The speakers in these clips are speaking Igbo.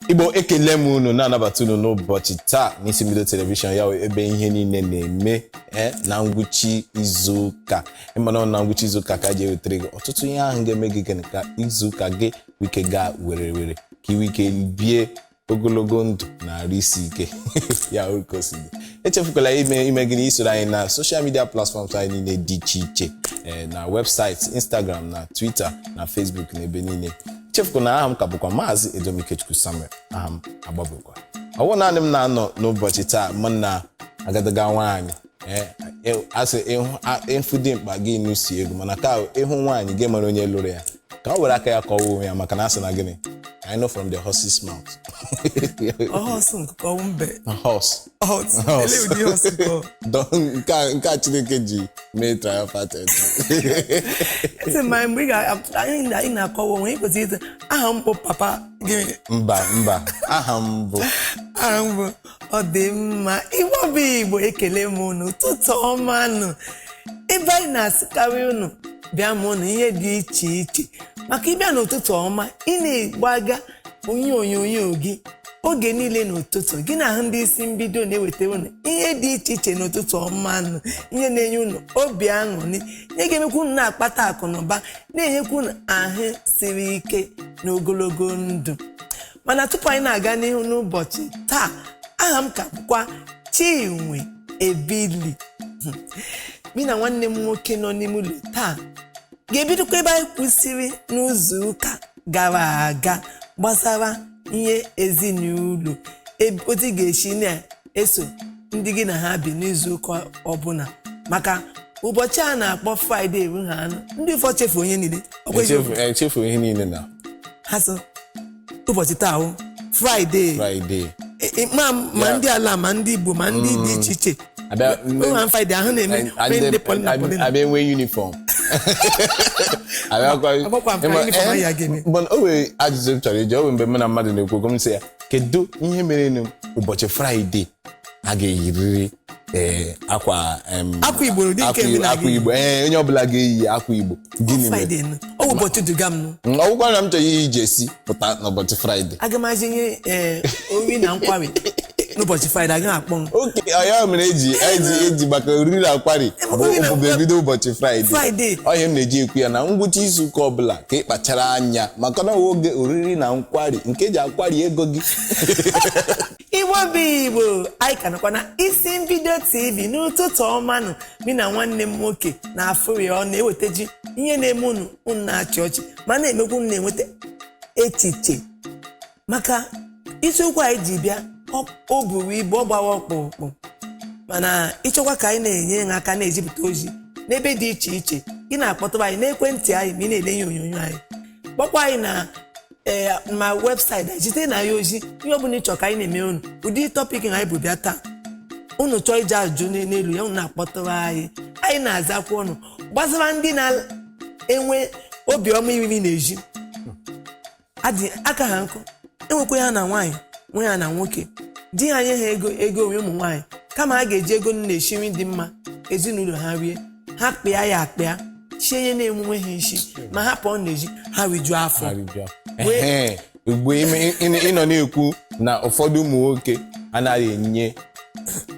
Igbo, ekele m unu, na-anabata unu n'ụbọchị taa n'Isi Mbido Television, ya ebe ihe niile na-eme na ngwụcha izuụka. Ịmana na ngwụcha izuụka ka ji ewetara gị ọtụtụ ihe ahụ ga-eme gị gịnị ka izuụka gị wike gaa were were, ka iwike bie ogologo ndụ na arụ isi ike ya ka o si dị. Echefukwala ime gịnị? Isoro anyị na social media platforms anyị niile dị iche iche, na website, Instagram na Twitter na Facebook na ebe niile. Echefukwala na aha m ka bụkwa Maazị Edomikechukwu Samuel. Aha m agbabekwa. Ọ bụrụ naanị m na-anọ n'ụbọchị taa, mụ na agadaga nwaanyị. Asị ịfụ dị mkpa gị nụsi egwu, mana ka ịhụ nwaanyị gị mara onye lụrụ ya, ka o were aka ya kọwa onwe ya, maka na asị na gịnị? I know from the horse's mouth. Horse nke ọ mbe? Horse. Horse. Horse. Ele ụdị horse nke ọ? Nke a Chineke ji mee triumphant entry. Ese ma mgbe ị ga anyị na-akọwa onwe ị, kwesịrị ịsị, "Aha m bụ papa gịnị?" Mba, mba, aha m bụ Aha m bụ. Ọ dị mma. Igbo bụ Igbo, ekele m unu. Ụtụtụ ọma nụ. Ebe anyị na-asịkarị unu bịa ma unu ihe dị iche iche, maka ịbịa n'ụtụtụ ọma, ị na-egbaga onye onyonyo gị oge niile n'ụtụtụ gị na ahụ ndị Isi Mbido na-ewetara unu ihe dị iche iche n'ụtụtụ ọma nụ, ihe na-enye unu obi aṅụrị, ihe ga-emekwa unu na-akpata akụ na ụba, na-enyekwa unu ahụ siri ike na ogologo ndụ. Mana tupu anyị na-aga n'ihu n'ụbọchị taa, aha m ka bụkwa Chinwe Ebili. Mụ na nwanne m nwoke nọ n'ime ụlọ taa ga-ebidokwa ebe anyị kwụsịrị n'izu ụka gara aga gbasara ihe ezinụlọ, otu ị ga-esi na-eso ndị gị na ha bi n'izu ụka ọbụla, maka ụbọchị a na-akpọ Friday eru ha anụ, ndị ụfọdụ chefu onye niile. Ọ bụ eziokwu? Echefu ihe niile na Ha sị ụbọchị taa hụ Friday. Friday. Ma ndị ala, ma ndị Igbo, ma ndị dị iche iche. Ụha Friday ahụ na-eme onye ndị Polina Polina. Abịa enwe uniform. Abịakwa Agbakwa m ka uniform anyị ga-eme. Mana o nwere ajụjụ m chọrọ ịjụ. O nwere mgbe mụ na mmadụ na-ekwu okwu, m sị ya, kedu ihe mere ụbọchị Friday a ga-eyiriri akwa Akwa Igbo, ụdị nke akwa mụ na akwa gị. Igbo, ee, onye ọbụla ga-eyi akwa Igbo. Gịnị mere? Friday nụ, ọ bụ ụbọchị duga m nụ. Ọ bụkwa na m chọrọ iyi jersey pụta n'ụbọchị Friday. Aga m azinye ee ori na nkwari n'ụbọchị Friday, agaghị akpọ m. Oke ọ ya mere eji maka oriri na nkwari bụ Oriri na bụ ebido ụbọchị Friday. Friday. Ọ ihe m na-eji ekwu ya na ngwụcha izu ụka ọbụla, ka ị kpachara anya, maka na oge oriri na nkwari nke eji akwari ego gị. Igbo bụ Igbo, anyị ka nọkwa na Isi Mbido TV n'ụtụtụ ọma nụ. Mụ na nwanne m nwoke na-afụri ọ na-ewetaji ihe na-eme unu, unu na-achị ọchị, ma na-emekwa unu na-enweta echiche, maka isiokwu anyị ji bịa o buru ibu, ọ gbawa ọkpụrụkpụ. Mana ịchọkwa ka anyị na-enye ha aka na-ezipụta ozi n'ebe dị iche iche, ị na-akpọtụrụ anyị n'ekwentị anyị ma ị na-ele ihe onyonyo anyị, kpọkwa anyị na ee ma website anyị, site na ya ozi ihe ọ bụla ị chọrọ ka anyị na-eme unu, ụdị topic anyị bụ bịa taa, unu chọọ ije ajụjụ n'elu ya, unu na-akpọtụrụ anyị, anyị na-azakwa unu gbasara ndị na-enwe obiọma iriri na-eji adị aka ha nkụ, enwekwa ya na nwaanyị nwe ya na nwoke, di ha nye ha ego, ego onwe ụmụ nwaanyị, kama ha ga-eji ego na-esi nri dị mma ezinụlọ ha rie, ha kpịa ya akpịa, sie ihe na-enwe ha isi, ma ha pụọ n'ezi, ha rijuo afọ. Ha rijuo. Ehe, ugbu ị nọ na-ekwu na ụfọdụ ụmụ nwoke anaghị enye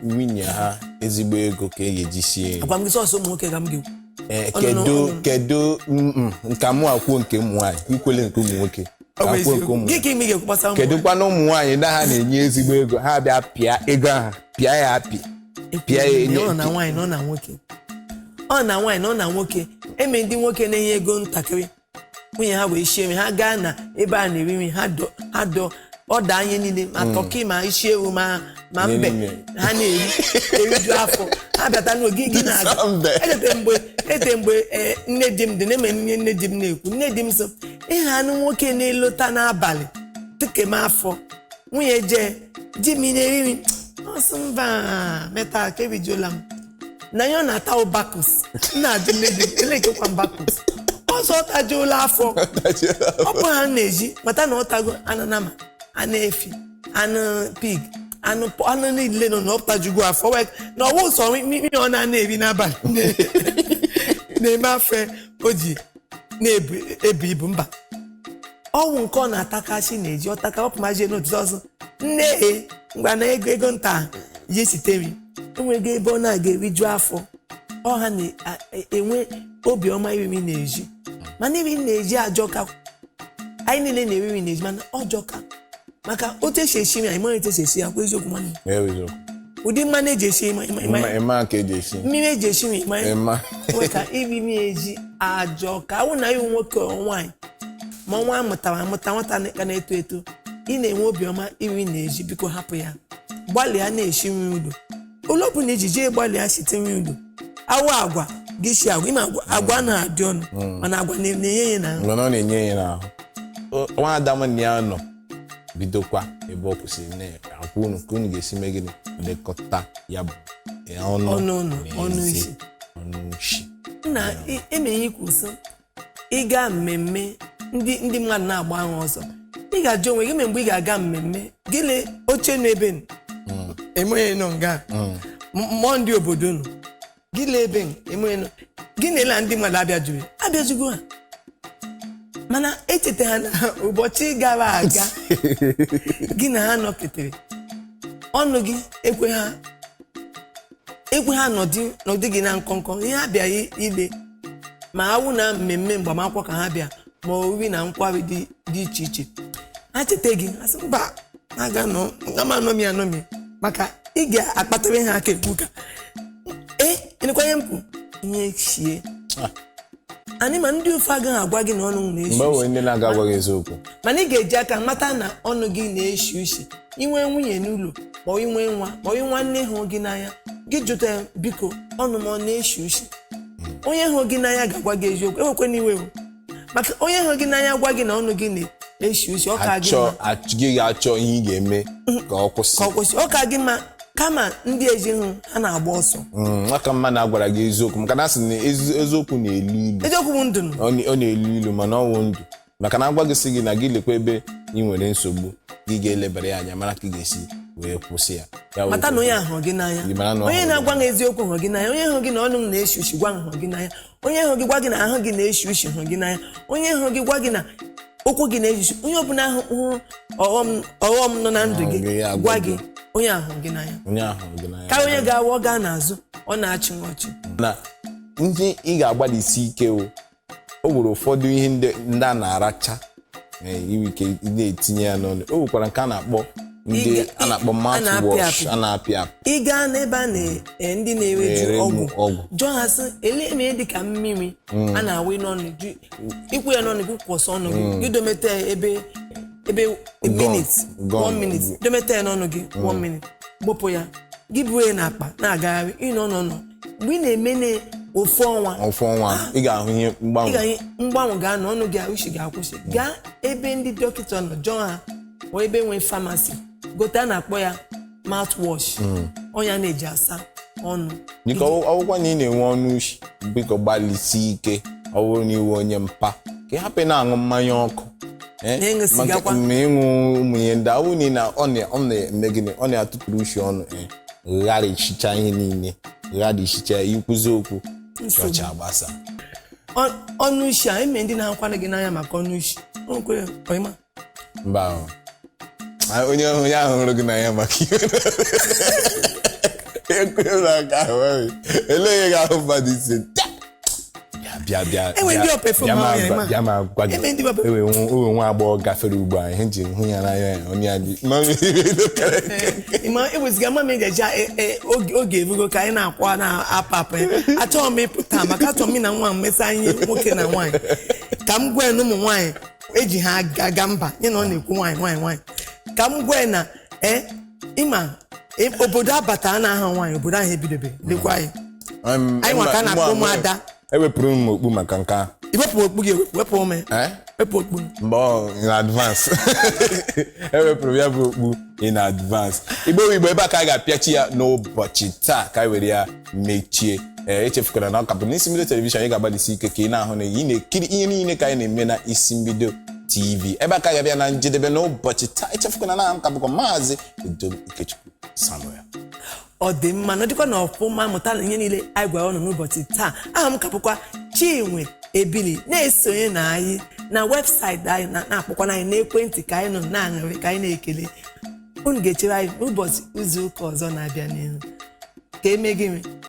nwunye ha ezigbo ego ka e ga-eji sie nri. Agwa m gị, sọsọ ụmụ nwoke ka m ga-ekwu. Ee, Ọ nọ kedu n'ọnụ. Kedu nke mụ akwuo nke ụmụ nwaanyị, ikwele nke ụmụ nwoke? Ọ bụ Akwuo nke eziokwu. ụmụ Gị ka ime ga-ekwu gbasara ụmụ Kedu kwanụ ụmụ nwaanyị na ha na-enye ezigbo ego, ha bịa pịa ego ahụ, pịa ya apị, pịa ya enye? Ọ na nwaanyị na ọ na nwoke, ọ na nwaanyị na ọ na nwoke. Eme ndị nwoke na-enye ego ntakịrị, nwunye ha wee shie nri, ha gaa na ebe a na-eri nri, ha dọ ọda anya niile, ma turkey, ma isi ewu, ma Ihe mbe niile. Ha na-eri eriju afọ, ha bịata n'oge gị na-aga. Mbe. Echeta mgbe nne di m dị na-eme nne nne di m na-ekwu, nne di m so ihe anụ nwoke na-elota n'abalị tukem afọ, nwunye jee di m, ị na-eri nri? Ọsị mba, meta ka erijuola m, na ihe ọ na-ata bụ bakus. M na-ajụ nne di m, elekekwa bakus ọzọ, ọ tajuola afọ. Ọ bụ ha na-eji mata na ọ tago anụ nama, anụ efi, anụ pig, anụ niile nọ na ọ tajugo afọ wee na ọwụ sọ ihe ọ na-ana eri n'abalị na-eme afọ o ji na-ebu ebu ibu. Mba. Ọnwụ nke ọ na-atakashi na-eji ọ taka ọpụmaji n'otu ọzọ nne e ngwa na ego ego nta ji esite nri enweghị ebe ọ na-aga eriju afọ. Ọha na-enwe obiọma iri nri na-eji, mana iri nri na-eji ajọka. Anyị niile na-eri nri na-eji, mana ọ jọka maka otu esi esi nri anyị maghị etu esi esi ya. Kwa eziokwu, nwanne. Eziokwu. Ụdị mmanụ eji esi ịma Ịma ka eji esi. Mmiri eji esi nri ịma. Ịma. Nwe ka iri nri eji ajọ ka awụ na iwu nwoke ọ nwaanyị ma nwa amụtara amụta, nwata ka na-eto eto, ị na-enwe obiọma iri na-eji, biko hapụ ya, gbalịa na-esi nri udo. Ụlọ ọ bụla iji jee gbalịa site nri udo awụ agwa gị si agwa ịma agwa, agwa na-adị ọnụ, mana agwa na-enye ya na Mana ọ na-enye ya n'ahụ. Nwa Adamu na ya nọ bidokwa ebe ọ kwụsịrị na-akwụ unu ka unu ga-esi mee gịnị, lekọta ya bụ ọnụ. Ọnụ unu, na ọnụ eze, isi. Ọnụ isi. Na emeghe ikwu sị ịga mmemme ndị mmadụ na-agba ahụ ọsọ, ị ga-ajụ onwe gị mgbe ị ga-aga mmemme gịnị oche nọ ebe nụ enweghị nọ nga mmụọ ndị obodo nọ gị lee ebe nụ enweghị nọ gị na-ele ndị mmadụ abịajuru abịajugo ha, mana echeta ha na ụbọchị gara aga gị na ha nọketere ọnụ gị ekwe ha ekwe ha nọdị gị na nkọnkọ ihe ha bịaghị ile ma awụ na mmemme mgbamakwụkwọ ka ha bịa ma oriri na nkwari dị iche iche, ha cheta gị, ha sị mba, ha ga-anọ ama anọmi anọmi maka ị ga-akpatara ha aka ekwu ka ee elekwanye mpụ ihe chie. Anyị ma ndị ofe agaghị agwa gị na ọnụ na-eshi Mgbe ushi. nwere ndị na-aga agwa gị eziokwu. Mana ị ga-eji aka mata na ọnụ gị na-eshi ushi. Inwe nwunye n'ụlọ ma ọ inwe nwa ma ọ nwanne hụ gị n'anya, gị jụta ya, biko, ọnụ m ọ na-eshi ushi? Onye hụ gị n'anya ga-agwa gị eziokwu. Ewekwana iwe o. Maka onye hụ gị n'anya gwa gị na ọnụ gị na-eshi ushi, ọ ka gị Achọ mma. Gị ga-achọ ihe ị ga-eme ka ọ kwụsị. Ka ọ kwụsị, ọ ka gị mma kama ndị ezi hụ ha na-agba ọsọ. Aka mma na agwara gị eziokwu, maka na a sị na eziokwu na-elu ilu. Eziokwu bụ ndụ nụ. Ọ na-elu ilu, mana ọ wụ ndụ, maka na agwa gị sị gị na gị lekwa ebe ị nwere nsogbu, gị ga-elebara ya anya mara ka ị ga-esi wee kwụsị ya. Ya wụ Mata na onye ahụ gị n'anya. Ị mara na ọ Onye hụrụ gị. na-agwa gị eziokwu hụrụ gị n'anya. Onye hụ gị na ọnụ m na-eshi ushi gwa m hụrụ gị n'anya. Onye hụ gị gwa gị na ahụ gị na-eshi ushi hụrụ gị n'anya. Onye hụ gị gwa gị na ụkwụ gị na-eshi ushi, onye ọbụla hụ ọghọm nọ na ndụ gị Gị ya gwa agwa gị, onye ahụ gị n'anya. Onye ahụ hụrụ gị n'anya. Karịa onye ga-awa ọ gaa n'azụ ọ na-achị nwa ọchị. Na ndị ị ga-agbalịsi ike o o nwere ụfọdụ ihe ndị a na-aracha, inwe ike ị na-etinye ya n'ọnụ. O nwekwara nke a na-akpọ ndị a na-akpọ A na-apị mouthwash apị. A na-apị apị. Ị gaa n'ebe a na ndị na-ereju Na-ere ọgwụ ọgwụ. Jụọ ha sị elee ma dị ka mmiri a na-awụ n'ọnụ, ikwu ya n'ọnụ gị kwọsọ ọnụ gị, gị domete ya ebe minute Gum. 1 minute, domete ya n'ọnụ gị 1 minute, gbopụ ya, gị buru ya n'akpa na-agagharị ịnọ nọ nọ mgbe ị na-eme na ofu ọnwa. Ofu ọnwa, ị ga-ahụ ihe Ị mgbanwe. ga mgbanwe gaa n'ọnụ gị, ushi ga-akwụsị. Gaa ebe ndị dọkịta nọ jụọ ha ma ebe nwee pharmacy gote a na-akpọ ya mouthwash, ọnya na-eji asa ọnụ. Biko, ọwụkwa na ị na-enwe ọnụ ushi, biko gbalịsie ike, ọ bụrụ na iwe onye mpa, ka ị hapụ ị na-aṅụ mmanya ọkụ. Na ịṅụ siga kwa. Ma ịṅụ ụmụ ihe ndị ahụ niile na ọ na-eme gịnị, ọ na-atụpụrụ ushi ọnụ, gharịchicha ihe niile, gharịchicha ikwuzi okwu chọọchị agbasa. Ọnụ ushi a eme ndị na-akwado gị n'anya maka ọnụ ushi O nwekwara ọyịma. Mba o. Onye ahụ hụrụ gị n'anya maka ihe ekwela aka ahụ elee ihe ga-ahụ mmadụ isi bịa bịa bịa. Enwe ndị bịa- ọpefu bịa ma ma ọ ya gwa- ma. bịa ma gwa gị. Enwe ndị ọpefu. Ewe nwa agbọghọ gafere ugbu a, ihe nji hụ ya n'anya ya onye ya dị ma Ma ewezụga ama m eji oge erugo ka anyị na-akwa na-apụ apụ ya. Achọghị m ịpụta maka achọrọ m na nwa m mesa anyị nwoke na nwaanyị ka m gwa ya na ụmụ nwaanyị eji ha aga mba ya na ọ na-ekwu nwaanyị nwaanyị nwaanyị ka m gwa ya na ịma obodo abata na aha nwaanyị obodo ahụ ebidobe lekwa anyị. Anyị nwa ka a na-akpọ ụmụada. Ewepụrụ m okpu maka nke ahụ. Iwepụ okpu gị, ewepụ wepụ ome. Wepụ okpu. Mgbe ọ in advance ewepụrụ ya bụ okpu in advance. Igbo Igbo, ebe a ka a ga-apịachi ya n'ụbọchị taa, ka anyị were ya mechie. Ee, echefukwara na ọ ka bụ n'Isi Mbido Television. Ị ga-agbalịsi ike ka ị na-ahụ na ị na-ekiri ihe niile ka anyị na-eme na Isi Mbido TV. Ebe a ka a ga-abịa na njedebe n'ụbọchị taa. Echefukwara na m ka bụkwa Maazị Udo Ikechukwu Samuel. Ọ dị mma na ọ dịkwa na ọfụma mụta na ihe niile anyị gwara ọnụ n'ụbọchị taa. Aha m ka bụkwa Chinwe Ebili, na-esonye na anyị. Na webụsaịtị anyị na-akpọkwana anyị n'ekwentị ka anyị nọ na-aṅụrị, ka anyị na-ekele unu. Ga-echere anyị n'ụbọchị izu ụka ọzọ na-abịa n'ihu. Ka eme gịnị?